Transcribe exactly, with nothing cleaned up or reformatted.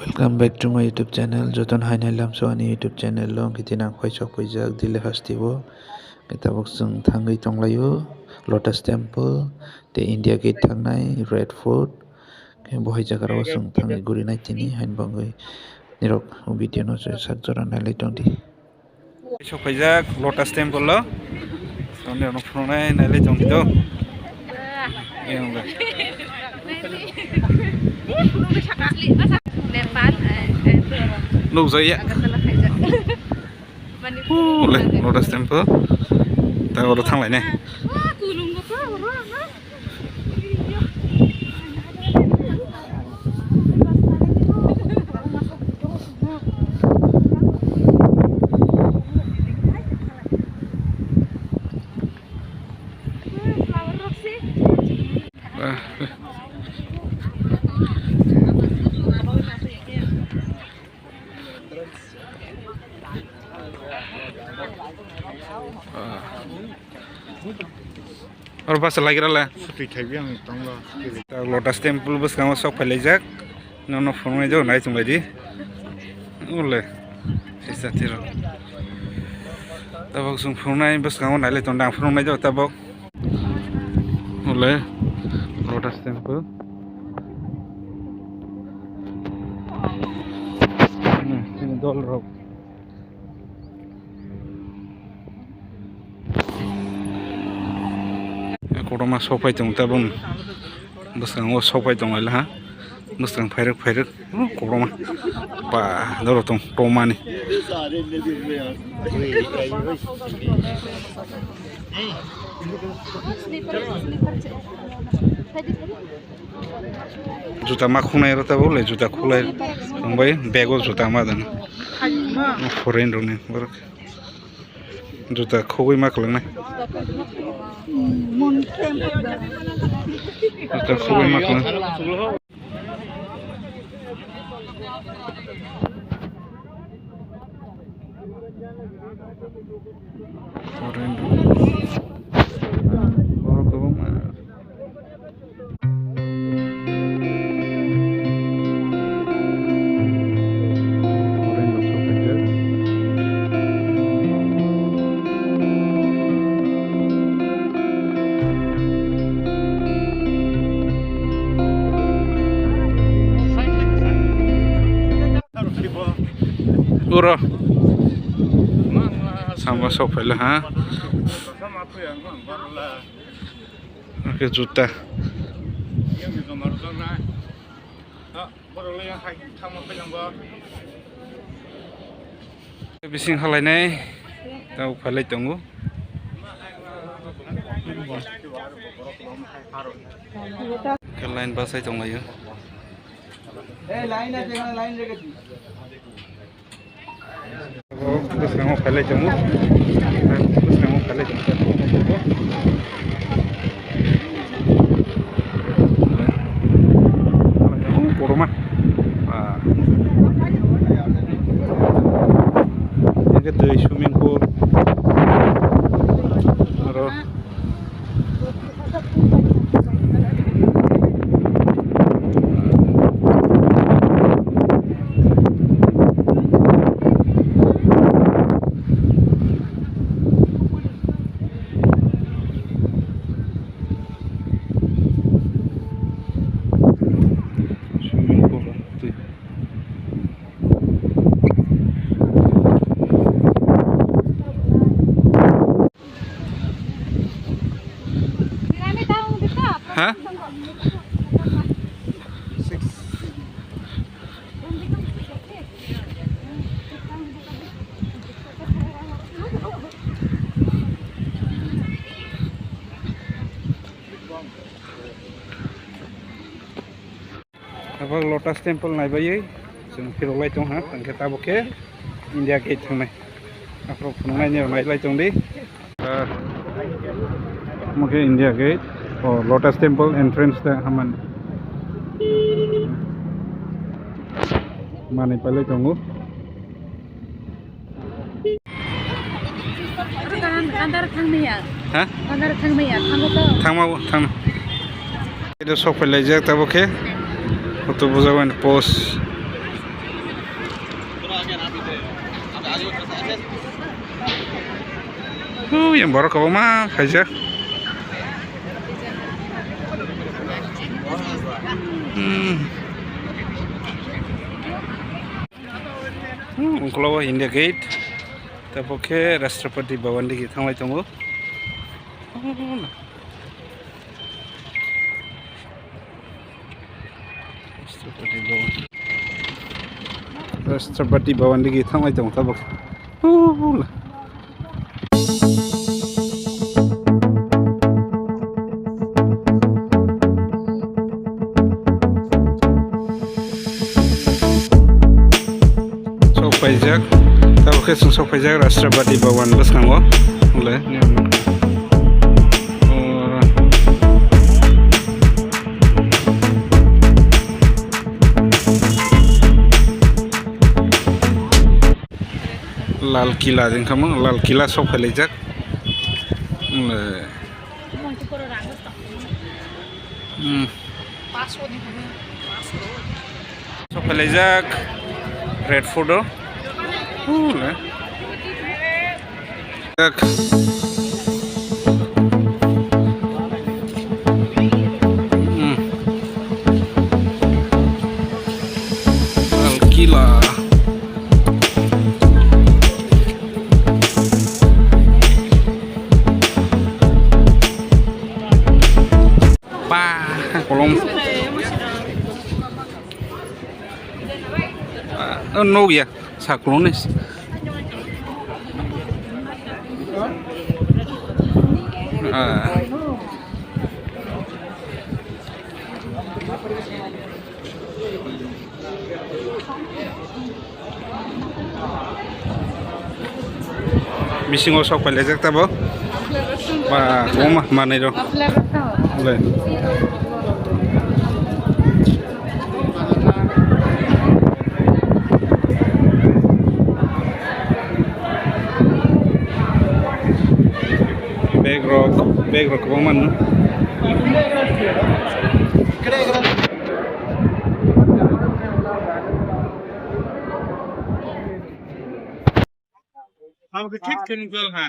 Welcome back to my YouTube channel. Jotono hai nai lamso ani YouTube channel o, hwnkhe tini ang phai sok phaijak Delhi hasteo. Khe tabuk chwng thangwi tonglaio Lotus Temple, tei India Gate thangnai Red Fort. Khe bo hai jaga o chwng thangwi guri nai tini, haino bagwi nirok o video no sak jora nailai tongdi. Sok phaijak Lotus Temple o. Tongni ano phunuknai nailai tongdi to. Yang le. Nepal, eh, eh, Nukjaya. Agartala phaijak. Manipur. Ole, Lotus Temple. Ta oro thanglainai. Oro bus lagira le. Sutwi thaibi ang tonglo. Lotus Temple bwskango sok phailaijak. Nono phunuknai jago nai chwng bai di. Ole. Sisa tiro. Tabok chwng phunuknai bwskango nailai tongda ang phunuknai jago tabok. Ole. Lotus Temple. Hmm, sini dol rok. Kotorma sok phai tong tabuk bwskango sok phai tong laha bwskang phairwk phairwk kotorma ba doro tong tongmani. Juta ma khunai rw tabuk le juta khulai tongbai bego juta ma dan foreign rokni borok juta khugui ma kwlwngnai juta khugui ma kwlwng. Foreign rok borok kwbangma. Uro. Sama sok phaila ha. Oke, juta. Bising halainai tau phalai tongo. Ke line basai tonglaio. Bwskango phalai tongo. Bwskango phalai tongo. Kotorma. Hingke twi swimming pool. Aro. Swimming pool twi. Ha? Tabok Lotus Temple naibaiwi chwng phirok lai tong ha, tongkhe tabok khe India Gate thangnai. Aphuru phunuknai nai lai tong di. Ah, omo khe India Gate, o Lotus Temple entrance ta hamani. Manwi pailai tongo. Andar thangmaya. Ha? Andar thangmaya, thango to. Thangma bo, thangna. Ito sok phai laijak tabo khe. Photo bujak bai post. Ui, yang borok kwbangma phaijak. Hmm. Hmm, ungkologo India Gate. Tabuk khe Rashtrapati Bhavan digi thanglai tongo. Rashtrapati Bhavan. Rashtrapati Bhavan digi thanglai tongo tabuk. Hula. Sok paijak, tabuk khe chwng sok paijak Rashtrapati Bhavan bwskango. Hwnle, Lal Kila, jeng kamo Lal Kila sok phailaijak. Hwnle. Hmm. Sok phailaijak Red Fort o. Hule. Jak. Hmm. Lal Kila. Ba, kolom. Ah, oh, no, ya, saklong ni. Ah. Bisingo sok pailaijak tabuk. Ba, kwbangma manwi rok. Ble. Bag rok, bag rok kwbangma no. Abo khe thik khe nukjal ha.